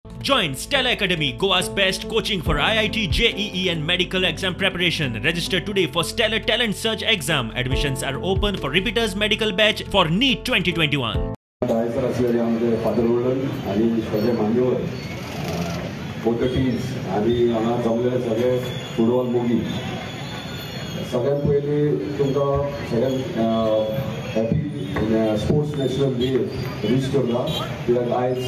Join Stella Academy, Goa's best coaching for IIT, JEE and medical exam preparation. Register today for Stellar Talent Search exam. Admissions are open for repeaters medical batch for NEET 2021. Eicher असलेले आमचे father रोल्डन आनी सगळे मान्यवर, both teams आनी हांगा जमलेले सगळे football मोगी, सगळ्यात पयलीं तुमकां सगळ्यांक happy sports national day wish करता, कित्याक आयज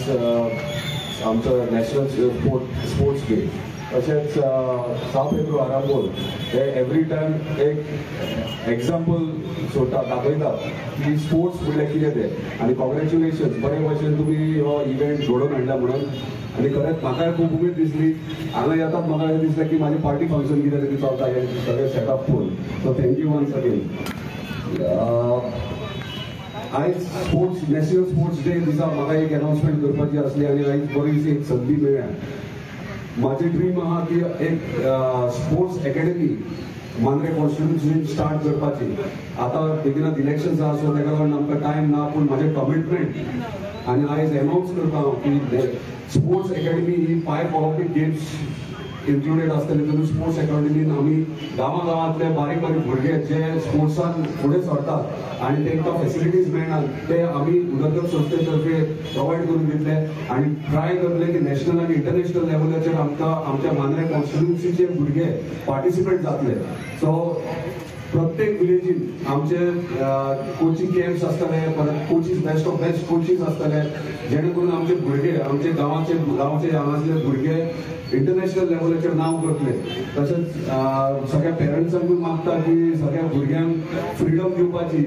आमचो नॅशनल स्पोर्ट्स डे. तशेंच साव पेद्रो आरांबोल हे एवरी टायम एक एग्जाम्पल सोडटा, दाखयतात की स्पोर्ट्स म्हणल्यार कितें तें. आनी कॉंग्रेच्युलेशन्स, बरे भशेन तुमी हो इव्हेंट घडोवन हाडला म्हणून. आनी खरेंच म्हाकाय खूब उमेद दिसली हांगा येतात, म्हाका अशें दिसलें की म्हाजें पार्टी फंक्शन कितें तरी चलता हें सगळें सेटअप पळोवन. So thank you once again. आयज स्पोर्ट्स नॅशनल स्पोर्ट्स डे दिसा म्हाका एक अनाउन्समेंट करपाची आसली आनी आयज बरी एक संदी मेळ्ळ्या. म्हाजी ड्रीम आहा की एक स्पोर्ट्स एकेडमी मांद्रे कॉन्स्टिट्युन्सीन स्टार्ट करपाची. आतां बेगिनात इलेक्शन्स आहा, सो तेका लागून आमकां टायम ना, पूण म्हाजें कमिटमेंट आनी आयज अनाउन्स करता हांव की स्पोर्ट्स एकेडमी ही 5 ऑलिम्पीक गेम्स इन्क्लुडेड आसतले. तातूंत स्पोर्ट्स एकेडमीन आमी गांवा गांवांतले बारीक बारीक भुरगे जे स्पोर्ट्सान फुडें सरतात आनी तांकां फेसिलिटीज मेळनात ते आमी उदरगत संस्थे तर्फे प्रोवायड करून दितले आनी ट्राय करतले की नॅशनल आनी इंटरनॅशनल लेवलाचेर आमकां आमच्या मांद्रे कॉन्स्टिट्युन्सीचे भुरगे पार्टिसिपेट जातले. सो प्रत्येक विलेजीन आमचे कोचिंग कॅम्प्स आसतले, परत coaches, best of best coaches आसतले, जेणे करून आमचे भुरगे आमचे गांवाचे गांवचे हांगासले भुरगे इंटरनॅशनल लेवलाचेर नांव करतले. तशेंच सगळ्या पेरंट्सांकूय मागता की सगळ्या भुरग्यांक फ्रिडम दिवपाची,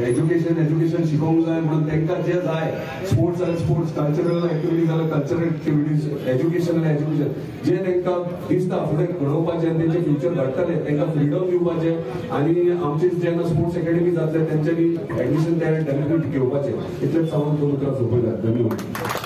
एज्युकेशन एज्युकेशन शिकोवंक जाय म्हणून तांकां जें जाय, स्पोर्ट्स जाल्यार स्पोर्ट्स, कल्चरल एक्टिविटीज जाल्यार कल्चरल एक्टिविटीज, एज्युकेशन जाल्यार एज्युकेशन, जें तांकां दिसता फुडें घडोवपाचें आनी तेंचें फ्युचर घडटलें तांकां फ्रिडम दिवपाचें. आनी आमची जेन्ना स्पोर्ट्स एकेडमी जातले तेंच्यांनी एडमिशन त्या डेफिनेटली घेवपाचें. इतलेंच सांगून दोन उतरां सोंपयतात. धन्यवाद.